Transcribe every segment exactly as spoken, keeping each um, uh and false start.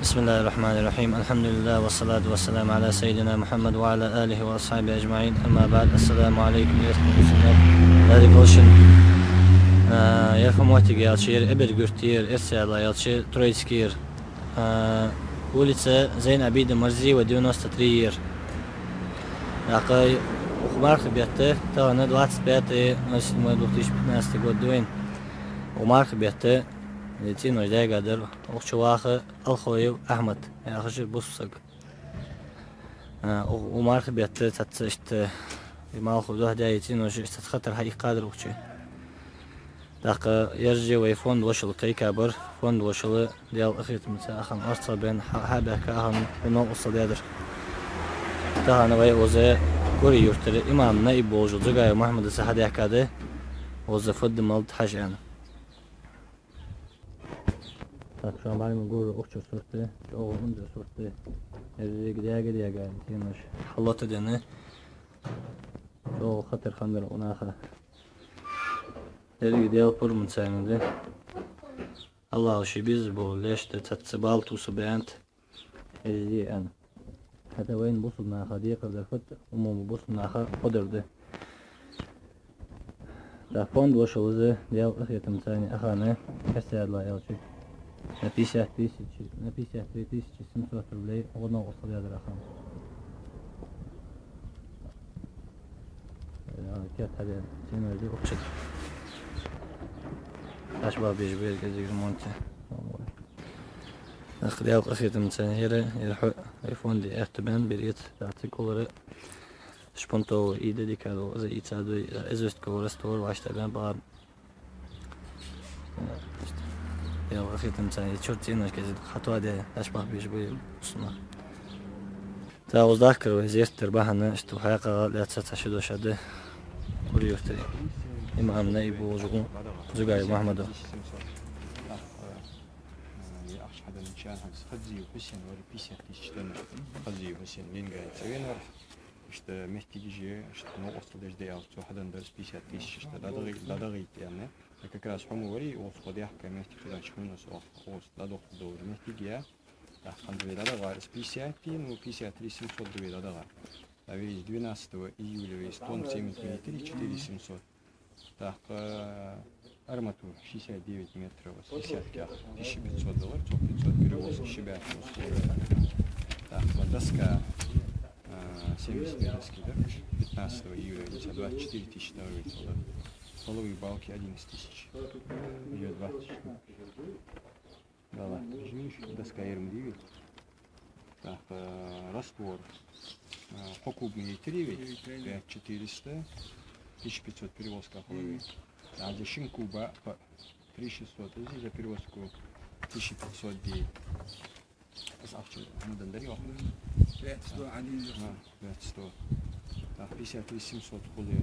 بسم الله الرحمن الرحيم. الحمد لله والصلاة والسلام على سيدنا محمد وعلى آله وأصحابه أجمعين. أما بعد. السلام عليكم, эрсий мусульманаш. Дика хилда шун. А, ер фу моттиг аьлча, ер Эбарг-Юрт яр, эрсий аьлча Троицкий яр. А, улица Зейн Абидин Мурзиева, девяносто три яр. ТӀаккха укх мархий бетта, тахан двадцать пятое ноль седьмое две тысячи пятнадцатый год да вайна. Укх мархий бетта, э, цӀенош даьгадар, укх чу вах Алхоев Ахьмад яхаш бусалба саг. А, укх, укх мархий бетта цхьацца иштта, э, малхо дохьа даь цӀенош, иштта цхьацца хатар хьаийккхадар укх чу. ТӀаккха ераш вай фонда вошал кхайкабар, фонда вошал, Даьла къахетамца, ахам орцагӀбаьнна, хьа-, хьабаьхка ахам, вай новкъостал даьдар. Тахан вай укхаза Кури-Юртара имам наиб волча Дзугаев Мухьмадаца хьадаьхкад, укхаза фу да, мала да хьажа аьнна. Так, шоана бӀаргагур укх чура сурт, чӀоагӀа унза сурт. Еррига даьга-даьга цӀенош хьалотта денна. ЧӀоагӀа хатар хиннадар укх наха. Еррига Даьла пурам царна да. АллахӀа ший безам бола леш да, цхьацца бала тувсаш баьннаб. Из де аьнна. ХӀаьта вайна бусалба наха декхар дар фуд, умум бусалба наха кходар да. ТӀаккха фонда вошал из, Даьла къахетамца, ахана, хьесадла аьлча, на пятьдесят тысяч, на пятьдесят три тысячи семьсот рублей гӀо новкъостал даьдар ахам. Э, кет хьадаьнна, цӀенош да укх чу. Аш ба беш бер кӀезига ремонте. ТӀаккха Даьла къахетамца, ер, ер хьо, ер фонда аьттув баьнна, берец, цхьацца кулара шпунтовый, и да дика да, из ийца да, известковый раствор, вӀаштӀехьа баьнна бахар. Даьла къахетамца, ер чура цӀенош кӀезига хьатоаде, аш ба беш бер бусалба нах. ТӀаккха укхаза дахкар вай зерат дар бахьан, иштта хьакъагӀа лаьца цхьа ши дош да. Кури-Юртара имам наиб волча Дзугаев Мухьмада. Ахча хьаденнача хӀанз Хазиев Хьусен вар, пятьдесят тысяч денна. Хазиев Хьусен, Ленгай цӀавена вар. Иштта моттигаш, иштта новкъостал деш да аьлча, цо хьаденна дар пятьдесят тысяч, иштта дӀадахийта, дӀадахийта аьнна. Как раз хьо ма варий, укхаза кхо даьхка моттиг хьаденнача хана со, укхаза дӀадахийта долча моттиге. ТӀаккха хӀанз вай дӀадахар из пятьдесят, ну, пятьдесят три семьсот да вай дӀадахар. А вай из двенадцатого июля вай из тонн цемент йийтарий, четыре семьсот. ТӀаккха арматура шестьдесят девять метров, с десятках тысяча пятьсот доллар, цох пятьсот перевозка, ши баьча укхаза. ТӀаккха доска, а, семьдесят метровский, да, пятнадцатого июля, из двадцать четыре тысячи доллар вай из. Половые балки одиннадцать тысяч. Её двадцать штук. Да ладно, ты же видишь, доска ерма дий вай. Так, э, раствор. Э, кхо куб ма йийтарий вай? Йийтарий. Пять четыреста, тысяча пятьсот перевозка хул вай. Мгм. Даже шин куба, по три шестьсот, если за перевозку тысяча пятьсот дий. Из ахча хӀана денна дар йоах? Пять сто один. А, пять сто. Так, пятьдесят три семьсот хул вай.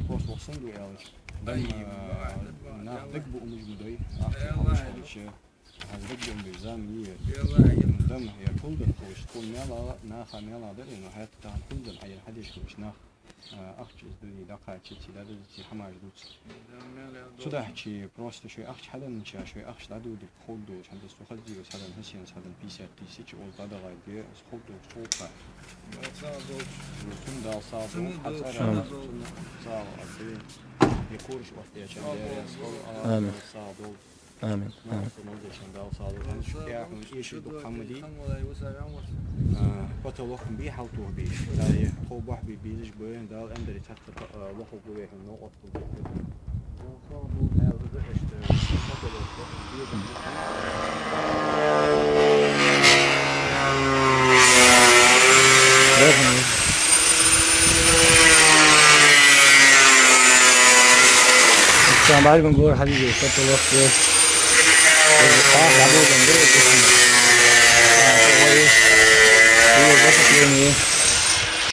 Просто вахсан ду аьлча. Ай, дам, э, ба, ба, нах ба. Дагба умуж ма дой. Ахча хьалаш хилча. Аз дагадоагӀа зам йий. Дам, я хулдан хулаш, тхона мел а, наха мел а дар, но хӀаьта тахан хулдан, а я хьадеш хулаш нах, а, ахча из дуни, дӀакхача ци, дӀадаза ци, хӀамаш дувц. Цудухьа просто шоай ахча хьаденнача, шоай ахча дӀадода хургдолаш, хӀанз со Хазиевас хьаденна, Хьусенас хьаденна пятьдесят тысяч, ол дӀадахар де, из хургдолаш цул тха. Цун Дала сагӀа долда, хьацара, цун сагӀа долда. Я кораш вахтеча, я сагӀа долда. Амин. Амин. Амин. А, потолок бий, хьалтох бий. Ай, хов бахь бий, бийзаш бий, Дала эндари цхьацца, а, лоху гувехьун, новкъостал гувехьун. Потолок. Сан бӀаргагур хьализе, потолок. Ха, хьаболдан дуру. Ой. Ой, затопление.